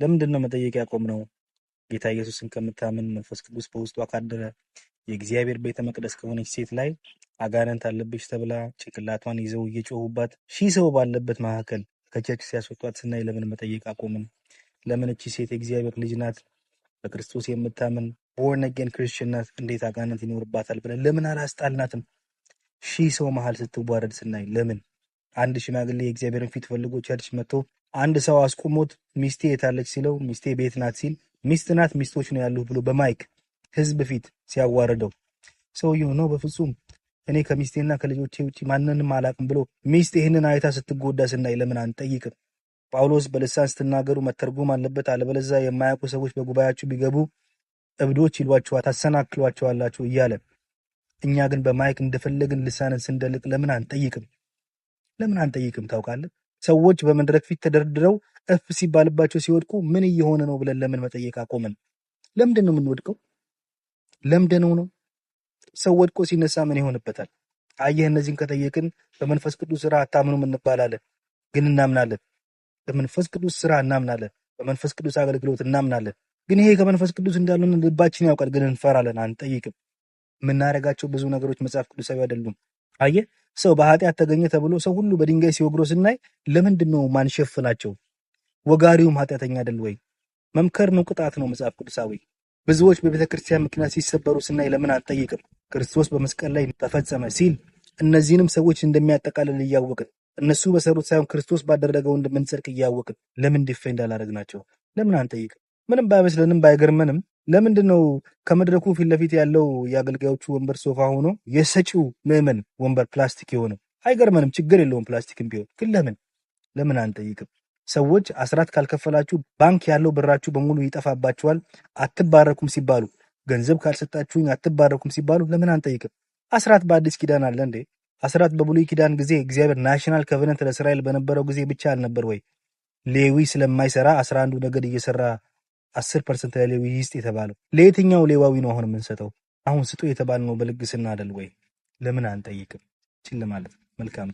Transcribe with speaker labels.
Speaker 1: ለምንድን ነው መጠየቅ ያቆምነው? ጌታ ኢየሱስን ከምታምን፣ መንፈስ ቅዱስ በውስጧ ካደረ፣ የእግዚአብሔር ቤተ መቅደስ ከሆነች ሴት ላይ አጋንንት አለብሽ ተብላ ጭንቅላቷን ይዘው እየጮሁባት 1,000 ሰው ባለበት መካከል ከ church ሲያስወጧት ስናይ ለምን መጠየቅ አቆምን? ለምን እቺ ሴት የእግዚአብሔር ልጅ ናት፣ በክርስቶስ የምታምን born again ክርስቲያን ናት፣ እንዴት አጋንንት ይኖርባታል ብለን ለምን አላስጣልናትም? 1,000 ሰው መሀል ስትዋረድ ስናይ ለምን? አንድ ሽማግሌ የእግዚአብሔርን ፊት ፈልጎ church መጥቶ አንድ ሰው አስቁሞት ሚስቴ የታለች ሲለው ሚስቴ ቤት ናት ሲል፣ ሚስት ናት ሚስቶች ነው ያሉ ብሎ በ mic ህዝብ ፊት ሲያዋርደው፣ ሰውየው ነው በፍጹም እኔ ከሚስቴና ከልጆቼ ውጭ ማንንም አላቅም ብሎ ሚስት ይህንን አይታ ስትጎዳ ስናይ ለምን አንጠይቅም? ጳውሎስ በልሳን ስትናገሩ መተርጎም አለበት፣ አለበለዚያ የማያውቁ ሰዎች በጉባኤያችሁ ቢገቡ እብዶች ይሏችኋል፣ ታሰናክሏቸዋላችሁ እያለ እኛ ግን በ mic እንደፈለግን ልሳንን ስንደልቅ ለምን አንጠይቅም? ለምን አንጠይቅም? ታውቃለህ፣ ሰዎች በመድረክ ፊት ተደርድረው እፍ ሲባልባቸው ሲወድቁ ምን እየሆነ ነው ብለን ለምን መጠየቅ አቆምን? ለምንድን ነው የምንወድቀው? ለምደነው ነው? ሰው ወድቆ ሲነሳ ምን ይሆንበታል? አየህ፣ እነዚህን ከጠየቅን በመንፈስ ቅዱስ ስራ አታምኑም እንባላለን። ግን እናምናለን። በመንፈስ ቅዱስ ስራ እናምናለን። በመንፈስ ቅዱስ አገልግሎት እናምናለን። ግን ይሄ ከመንፈስ ቅዱስ እንዳልሆነ ልባችን ያውቃል። ግን እንፈራለን፣ አንጠይቅም። የምናደርጋቸው ብዙ ነገሮች መጽሐፍ ቅዱሳዊ አይደሉም። አየህ፣ ሰው በኃጢአት ተገኘ ተብሎ ሰው ሁሉ በድንጋይ ሲወግሮ ስናይ ለምንድን ነው ማንሸፍናቸው? ወጋሪውም ኃጢአተኛ አይደል ወይ? መምከር ነው፣ ቅጣት ነው መጽሐፍ ቅዱሳዊ። ብዙዎች በቤተ ክርስቲያን ምክንያት ሲሰበሩ ስናይ ለምን አንጠይቅም? ክርስቶስ በመስቀል ላይ ተፈጸመ ሲል እነዚህንም ሰዎች እንደሚያጠቃልል እያወቅን፣ እነሱ በሰሩት ሳይሆን ክርስቶስ ባደረገው እንደምንጸድቅ እያወቅን ለምን defend አላደረግናቸው? ለምን አንጠይቅም? ምንም ባይመስለንም ባይገርመንም ለምንድን ነው ከመድረኩ ፊት ለፊት ያለው የአገልጋዮቹ ወንበር ሶፋ ሆኖ የሰጪው ምዕመን ወንበር ፕላስቲክ የሆነው? አይገርመንም፣ ችግር የለውም ፕላስቲክም ቢሆን። ግን ለምን አንጠይቅም? ሰዎች አስራት ካልከፈላችሁ ባንክ ያለው ብራችሁ በሙሉ ይጠፋባችኋል፣ አትባረኩም ሲባሉ፣ ገንዘብ ካልሰጣችሁኝ አትባረኩም ሲባሉ ለምን አንጠይቅም? አስራት በአዲስ ኪዳን አለ እንዴ? አስራት በብሉይ ኪዳን ጊዜ እግዚአብሔር national covenant ለእስራኤል በነበረው ጊዜ ብቻ አልነበር ወይ? ሌዊ ስለማይሰራ 11ዱ ነገድ እየሰራ 10% ለሌዊ ይስጥ የተባለው ለየትኛው ሌዋዊ ነው አሁን የምንሰጠው? አሁን ስጡ የተባልነው በልግስና አይደል ወይ? ለምን አንጠይቅም? ችል ማለት ነው። መልካም።